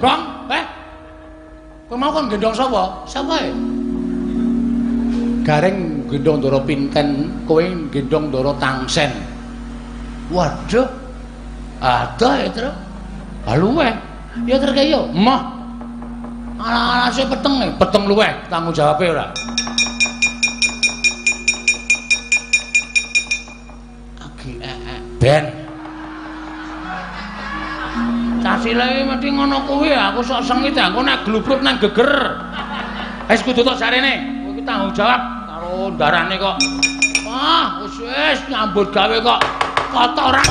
Bang, eh. Kowe mau kon gendong sapa? Sapa e? Gareng gendong Ndara Pinten, kowe gendong Ndara Tangsen. Waduh. Adoh ya, Tru. Ha luweh. Ya terke yo, emoh. Alas-alase peteng, peteng luweh tanggung jawabe ora. Agi ben. Cacile iki mesti ngono kuwi, aku sok sengit aku nek glubruk nang geger. Wis kudu tok jarene, kowe iki tanggung jawab karo ndarane kok. Wah, wis wis nyambut gawe kok kotoran.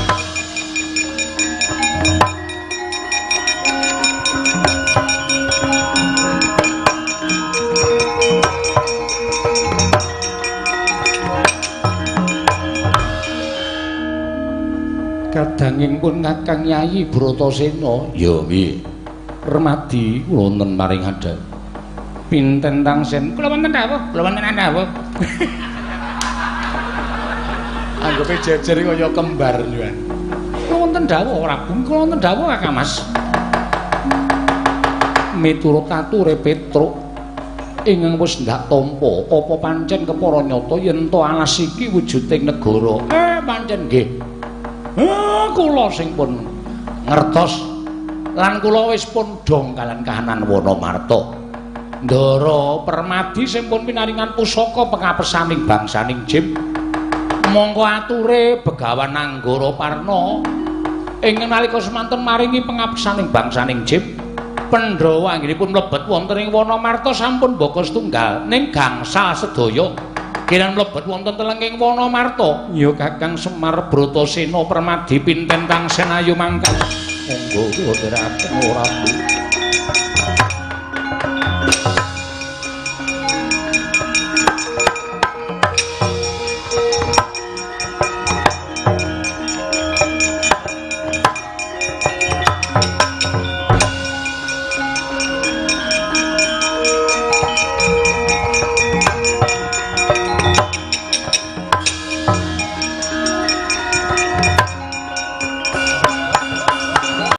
Kadanging pun Kakang Yayi Bratasena. Ya piye? Permadi kula wonten maring andhap. Pinten Tangsen? Kula wonten dawuh, kula wonten dawuh. Anggepe jejer kaya kembar nyuwun. Kula wonten dawuh ora bung, kula wonten dawuh Kakang Mas. Miturut ature Petruk ingkang wis ndak tampa, apa pancen kepara nyata yen to alas iki wujuding negara? Pancen nggih. Kula sing pun ngertos lan kula wis pun dong kalian kahanan Wanamarta. Ndara Permadi sing pun pinaringan pusaka pengapesaning bangsaning Jim. Mongko ature Begawan Anggara Parna ing nalika semanten maringi pengapesaning bangsaning Jim. Pandhawa anggenipun mlebet wonten ing Wanamarta sampun mbaka setunggal ning gangsal sedaya. Kiran mlebet wonten telenging Wanamarta. Ya Kakang Semar Bratasena Permadi Pinten Tangsen ayo mangkat. Monggo kula dherekaken ora Bu.